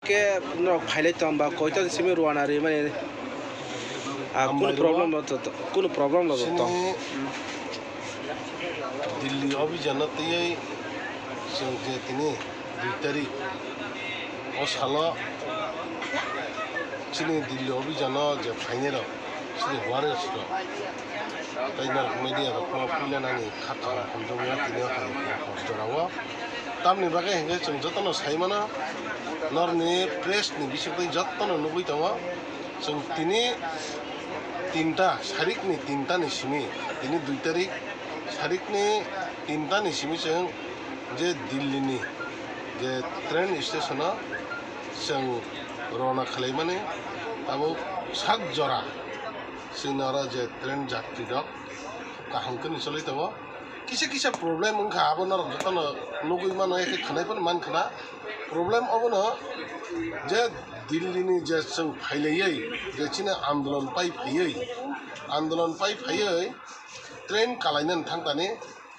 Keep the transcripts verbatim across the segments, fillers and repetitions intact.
Ke norok phailai tong ba koito simi ruana ri mani, ah, kunu Hambai rwo. Problem lo to, kunu problem lo to. Chini Delhi obhijano twiwi chwng je tini dui tarik o salo chini Delhi obhijano je phainai rok chini warriors rok tei norok media rok no puila nani kha kaham hamjakya tini o hai jorao. Tamni bagwi hinkhe chwng jotono sai mano, norni press ni bisingtwi jotono nugwi tongo. Chwng tini tinta, sarikni tinta ni simi, tini dui tarik, sarikni tinta ni simi chwng je Delhi ni je train station o chwng rona khwlaimani, abo sak jora chwngno oro je train jatri rok kaham khe ni choli tongo. Kisa kisa problem wngkha, abo norok jotono nugwi mano, eke khwnai phano man khna. Problem obono je Delhi ni je chwng phailaiwi je chini andolon pai phaiwi, andolon pai phaiwi train kalainani thangkani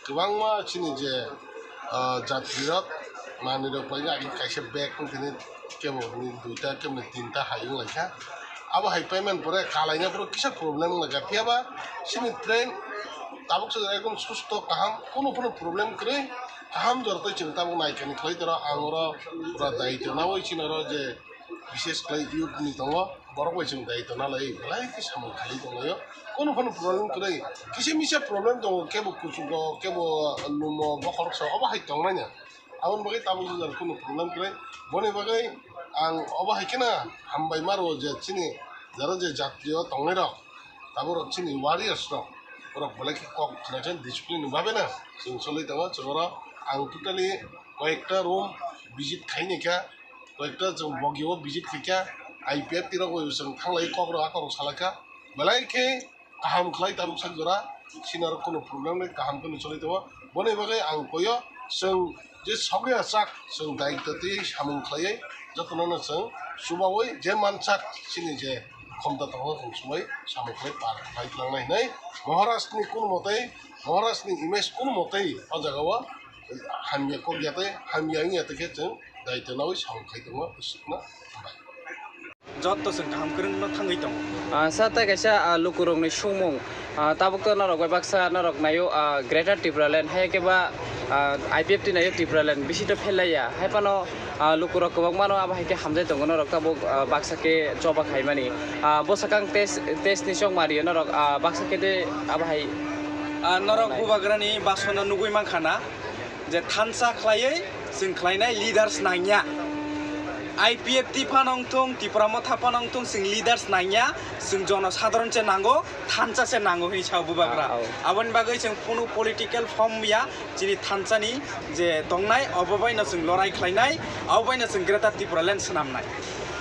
kwbangma chini je, ah, jatri rok manwi rok bai kaisa bag wngkha ni kebo ni duita kebo ni tinta hai wnglaikha. Abo hai payment pore kalaina phuru kisa problem wnglaikha, phiyaba chini train tabuk se ekdom susto kaham, kunu phano problem kwrwi, kaham jora tei chwng tabuk naikani khlai toro ang oro pura daityo nawi chini oro je bishes khlai youth ni tongo, borok bai chwng daityo nalai belai khe samung khlai tonglaio, kunu phano problem kwrwi, kisa misa problem tongo, kebo kuchugo, kebo lumo, bokhorok so obo hai tongmani. Aboni bagwi tabuk jora kunu problem kwrwi. Boni bagwi ang obo hai kheno hambai ma rwo je chini jara je jatrio tongnai rok, tabuk rok chini warriors rok, borok belai khe kok khwnaikhe discipline ni bagwi no chwng choli tongo. Chwng oro ang totally koyekta room visit khaini kha, koyekta chwng bogio visit khaikha, I P F T rok bai chwng thanglai kok rok a kok rok salaikha, belai khe kaham khlai tabuk sak jora, chini oro kunu problem nai, kaham khe ni choli tongo. Boni bagwi ang koyo chwng je sogwi achak chwng daityo twi samung khlaiwi jotono no chwng chubawi je mansak chini je khomta tongo chwng chubai samung khlai par khlai tlangnai hinwi Maharaj ni kunu mwtai, Maharaj ni image kunu mwtai o jaga o hamya kok ya tei hamya wngya tei khe chwng daityo nawi samung khai tongo bwswkno. Hambai. Jotto chwng kaham kwrwngno thangwi tongo. Ah, sa tei kaisa, ah, lukurokni sumung, ah, tabuk to norok bai baksa norok naio, ah, Greater Tipraland, hai khe ba, ah, I P F T naio Tipraland, bisi to phelaiya. Hai phano, ah, lukurok kwbangmano abo hai khe hamjai tongo norok tabuk, ah, baksa khe choba khaimani. Ah, bwsakang test, test ni chok mario norok, ah, baksa khe de abo hai. Ah, norok bubagrani basona nugui mankha na. Je thansa khlaiwi chwng khlainai leaders nangya. I P F T phano wngthung, Tipra Motha phano wngthung, chwng leaders nangya, chwng jono sadharon se nango, thansa se nango hinwi sao bubagra. Ah, oh. Aboni bagwi chwng kunu political form ya, chini thansani je tongnai, obo baino chwng lorai khlainai, abo baino chwng Greater Tipraland swnamnai.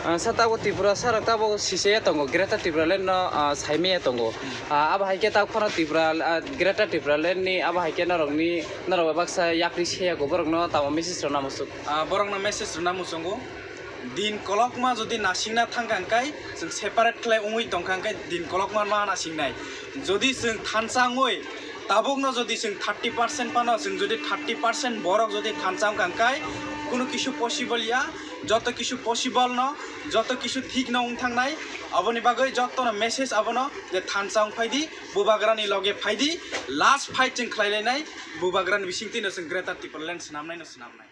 Ah, sa tabuk Tripura sarok tabuk sisaya tongo, Greater Tipraland no, ah, saimaya tongo. Hmm. Ah, abo hai khe tabuk phano Tripura, ah, Greater Tipraland ni abo hai khe norokni Norok bai baksa yakri se yago, borokno tamo message rwna muchung? Ah, borokno message rwna muchungo. Din kolokma jodi nasingna thangkha hwnkhe, chwng separate khlai wngwi tongkha hwnkhe din kolokma ma nasingnai. Jodi chwng thansa wngwi tabukno jodi chwng thirty percent phano, chwng jodi thirty percent borok jodi thansa wngkha hwnkhe, kunu kisu possible ya, joto kisu possible no, joto kisu thik no wng thangnai. Aboni bagwi jotono message abono je thansa wng phaidi, bubagrani loge phaidi, last fight chwng khlai lainai. Bubagrani bisingtwino chwng Greater Tipraland swnamnaino swnamnai.